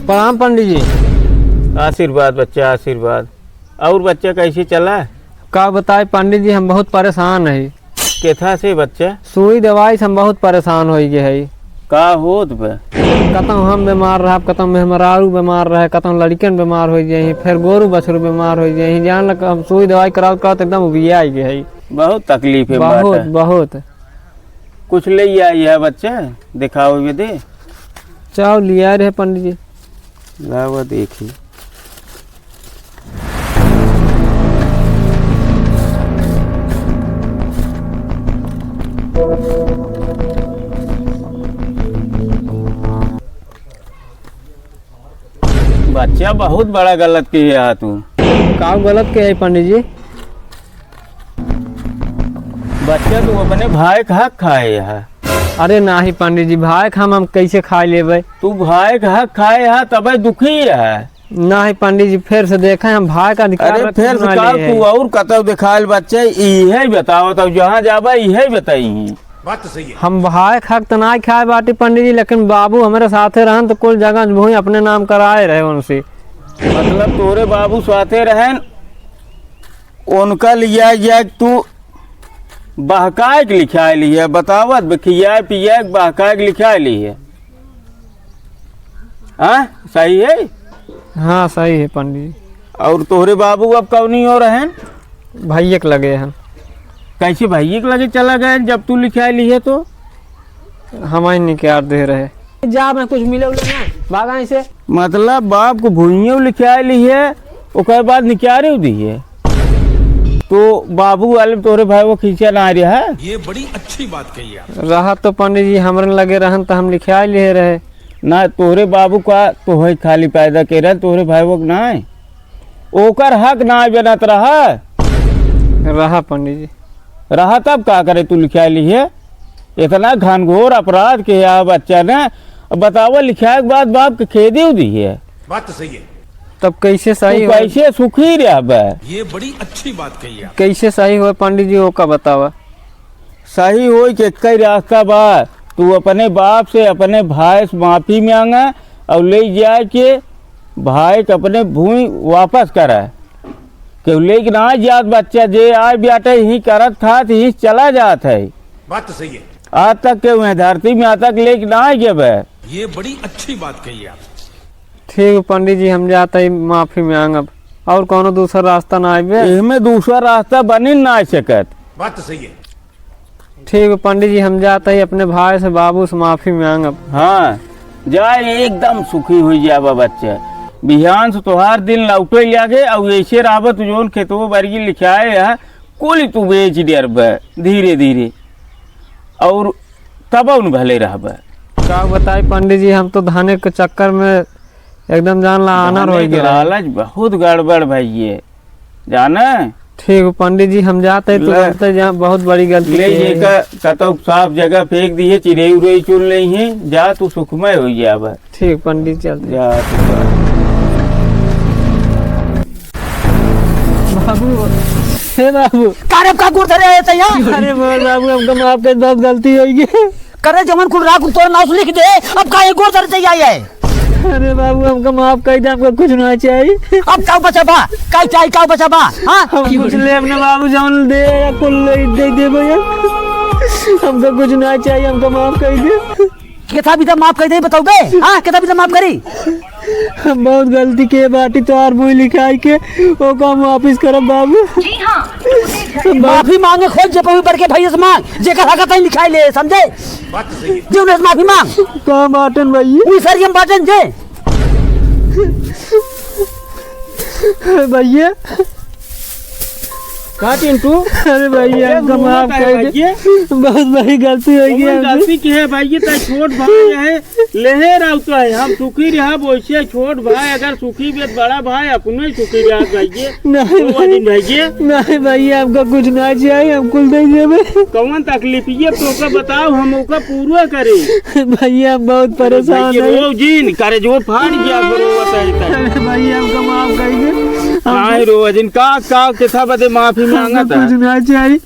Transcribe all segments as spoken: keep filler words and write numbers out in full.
प्रणाम पंडित जी। आशीर्वाद बच्चा, आशीर्वाद। और बच्चा, कैसे चला? का बताई पंडित जी, हम बहुत परेशान हई। केथा से बच्चा? सुई दवाई से हम बहुत परेशान होइ गए हई। का होत बा? कतौ हम बीमार रहब, कतौ मेहरारू बीमार रहे, कतौ लड़िकन बीमार होइ जाई, फिर गोरू बछरू बीमार होइ जाई। जान ल, हम सुई दवाई करावत करावत एकदम उबिया आइ गए हई। बहुत तकलीफ है बहुत, बाटे। बहुत। कुछ ले आई है बच्चा, दिखाओ ये दे। चाहो लिया रहे पंडित जी। लावा देखी। बच्चा, बहुत बड़ा गलत किहे हा तू। का गलत किहे है पंडित जी? बच्चा, तू अपने भाई का हक खाए हा। अरे नाही पंडित जी, भाई का हम, हम कैसे खाए लेबे? तू भाई का हक खाए हा, तबे दुखी हा। नाही पंडित जी, फिर से देखे, हम भाई का अधिकार अरे रख फिर से ना का ले तू है। और कतौ दिखाइल बच्चा, इहे बताओ, तब जहाँ जाबा इहे बताई। बात तो सही है। हम भाई का हक तो नाही खाए बाटी पंडित जी, लेकिन बाबू हमरे साथे रहन तो कुल जगह भूमि अपने नाम कराए रहे उनसे। मतलब तोरे बाबू साथे रहन, उनका लिया जाए तू बहकाए के लिखाए लिहे, बतावत बे खियाए पियाए के बहकाए के लिखाए लिहे। हाँ, सही है? हाँ, सही है पंडित जी। और तोहरे बाबू अब कौनी ओर हैं? भैया के लगे हैं। कैसे भैया के लगे चला गए जब तू लिखाए लिहे तो? हम ही निकाल दे रहे। जा, मैं कुछ मिले उले ना, भागा ऐसे। मतलब बाप को भुइयों लिखाए लिहे, ओकर बाद निकारे दिहे। तो बाबू वाले तोहरे भाई वो खींचा ना रहा। ये बड़ी अच्छी बात कही आप। रहा तो पंडित जी हमरे लगे रहन तो हम लिखाए लिहे रहे। ना, तोहरे बाबू का तोहे खाली पैदा के रहे, तोहरे भाई वो ना है। ओकर हक ना बनत रहा। रहा पंडित जी। रहा तब का करे तू लिखाए लिहे? इतना घनघोर अपराध के आ बच्चा ने, बतावा लिखाए के बाद बाप के खेदे दिहे। बात तो सही है। तब कैसे सही तू हो? कैसे सुखी रहबे? ये बड़ी अच्छी बात कही आप। कैसे सही हो पंडित जी, ओका बतावा। सही होई के कई रास्ता बा। तू अपने बाप से, अपने भाई से माफी मांगा और ले जाए के भाई के अपने भूमि वापस करा। केहू लेके ना जात बच्चा, जे आए बाटे ही करत खात ही चला जात है। बात तो सही है। आज तक केहू है धरती में आज तक लेके ना आए गए बे। ये बड़ी अच्छी बात कही आप। ठीक पंडित जी, हम जात ही माफी मांगब, और कौनो दूसरा रास्ता ना आइबे। एहमे दूसरा रास्ता बनी ना सकत। बात तो सही है। ठीक बा पंडित जी, हम जात ही अपने भाई से, बाबू से माफी मांगब। हाँ, जा, एकदम सुखी हुई जाबा बच्चा। बिहान से तोहार दिन लौटे लागे, और ऐसे रहबा तू जौन खेतवो बरगी लिखाए है, कुल तू बेच डरबे धीरे धीरे, और तब उन भले रहबे। का बताई पंडित जी, हम तो धने के चक्कर में एकदम जान ला आनर धने होइ के गए। लालच बहुत गड़बड़ भइये। जाने? ठीक पंडित जी, हम जात ही, तू ले। जानते जा, बहुत बड़ी गलती ले, के ये है। का, कतौ साफ जगह फेंक दिहे, चिड़ै उड़ै चुन लेइहीं, जा तू सुखमय होइ जाबे। ठीक पंडित, चलते। जा तू जा। बाबू, हे बाबू। का रे, का गोड़ धरे है तैया? अरे बोल बाबू, हमका माफ कर, बहुत गलती होइ गई। करे जवन कुल राख तोर नाव से लिख दे, अब का एक गोड़ धरे तैया है? अरे बाबू, हमका माफ कर दे, हमका कुछ ना चाहिए। अब का बचा बा? का चाहिए, का बचा बा? हाँ? हम कुछ लेब ना बाबू, जवन दे या कुल ले दे दे भैया। हमका कुछ ना चाहिए, हमका माफ कर दे। केथा बिधा माफ कर दे, बताओ बे? हाँ, केथा बिधा माफ करी? हम बहुत गलती के बाटी, तोहार मुँह लिखाई के, ओका हम वापिस करब बाबू। जी हाँ। माफी मांगे खोज, जे पवी बढ़ के भैया से मांग, जेकर हक तई लिखाई ले, समझे? बात तो सही है। जे उन्हें से माफी मांग। कहाँ बाटन भैया? उही सर हम बाटन जे। अरे भैया। का चिंटू? अरे भैया, अरे हमका मुँह माफ का कर दे। भैया? बहुत बड़ी गलती होइ गई कौन हमसे। गलती की है भैया? तै छोट भाई है, लेहे रहो तो है, हम सुखी रहब, वैसे छोट भाई अगर सुखी बे, बड़ा भाई अपने ही सुखी रहत भैया। नहीं वो दिन भैया। नहीं भैया, हमका कुछ ना चाहिए, हम कुल दे देबे। कौन तकलीफ ये तो का बताओ, हम ओका पूरा करे। भैया, हम बहुत परेशान भैया, है। रो जिन, करे जो फाड़ गया, रो बताई तक। अरे भैया, हमका माफ कर दे। नाहीं रोवा जिन, का, का, केथा बदे माफी हमका मांगत है? कुछ नाहीं चाहिए,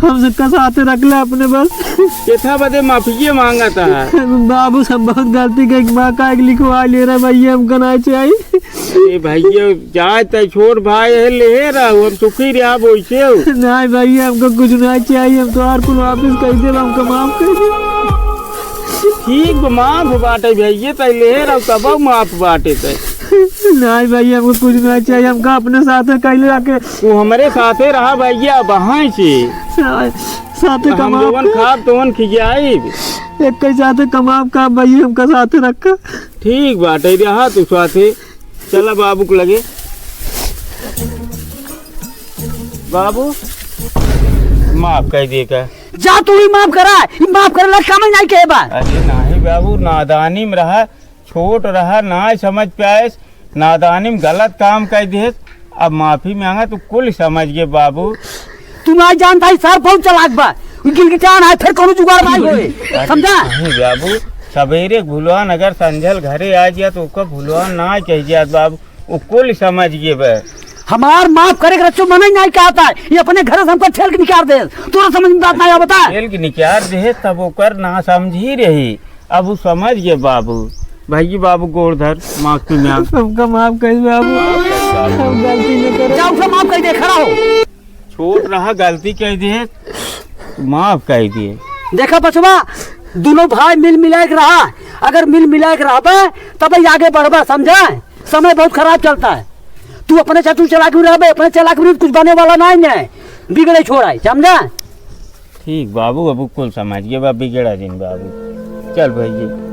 हम सबका साथे रख ले अपने बस। केथा बदे माफिये मांगत है? बाबू, सब बहुत गलती कइ के माँ का एक लिखवा ले रहा भइया, हमका नाहीं चाहिए। ए भइया, जाए तै छोट भाई है, लेहे रहो, हम सुखी रहा बोइसे हो। नाहीं भइया, हमका कुछ नाहीं चाहिए, हम तोहार कुल वापस कइ देब, हमका माफ कइ दे। ठीक बा, माफ बाटे भइया, तै लेहे रहो, तब माफ बाटे तै। नाहीं भइया, हमका कुछ नाहीं चाहिए, हमका अपने साथे कइले रखे। तू हमरे साथे रहा भइया, बहाई से। साथे हम कमाब जवन का। खाब तवन खियाइब। एक ही साथे कमाब का भइया, हमका साथे रखा। ठीक बाटे, रहा तू साथे। चला बाबू के लगे। बाबू, माफ कइ दे का। जा तू ही माफ करा, ई माफ करे ला काम ही नाहीं के बा। अरे नाहीं बाबू, नादानी में रहा, छोट रहा, नाहीं समझ पाएस, नादानी में गलत काम कइ देस। अब माफी मांगा, तू कुल समझ गए बाबू। तू नाहीं जानता है, सर बहुत चालाक बा। उ गिलगिटान है, फिर कौनो जुगाड़ नाहीं होए। अरे समझा? नाहीं बाबू, सबेरे भुलवान अगर संझल घरे आ गया तो ओका भुलवान नाहीं कह दिया बाबू, वो कुल समझ गए बे। हमार माफ करे के रच्चो मन ही नाहीं कहता है, ये अपने घर से हमका ठेल के निकाल दे। तोरा समझ में बात नाहीं आवता? ठेल के निकाल दे, तब ओकर ना समझी रही। अब वो समझ गए बाबू। भाई बाबू गोड़ धर, माफी मांग। हमका माफ कर बाबू, हम गलती न करे। जा उठा, माफ कर दे, खड़ा हो। छोट रहा, गलती कइ दे, माफ कइ दे। देखा बचवा, दुनों भाई मिल मिलाए के रहा, अगर मिल मिलाए के रहबे तब ही आगे बढ़बे, समझा? समय बहुत खराब चलता है। तू अपने चतुर चालाक में रहबे, अपने चालाक में कुछ बने वाला नाहीं है, बिगड़े छोड़ा है, समझा? ठीक बाबू, अब कुल समझ गए बा, बिगड़ा जिन बाबू। चल भइया।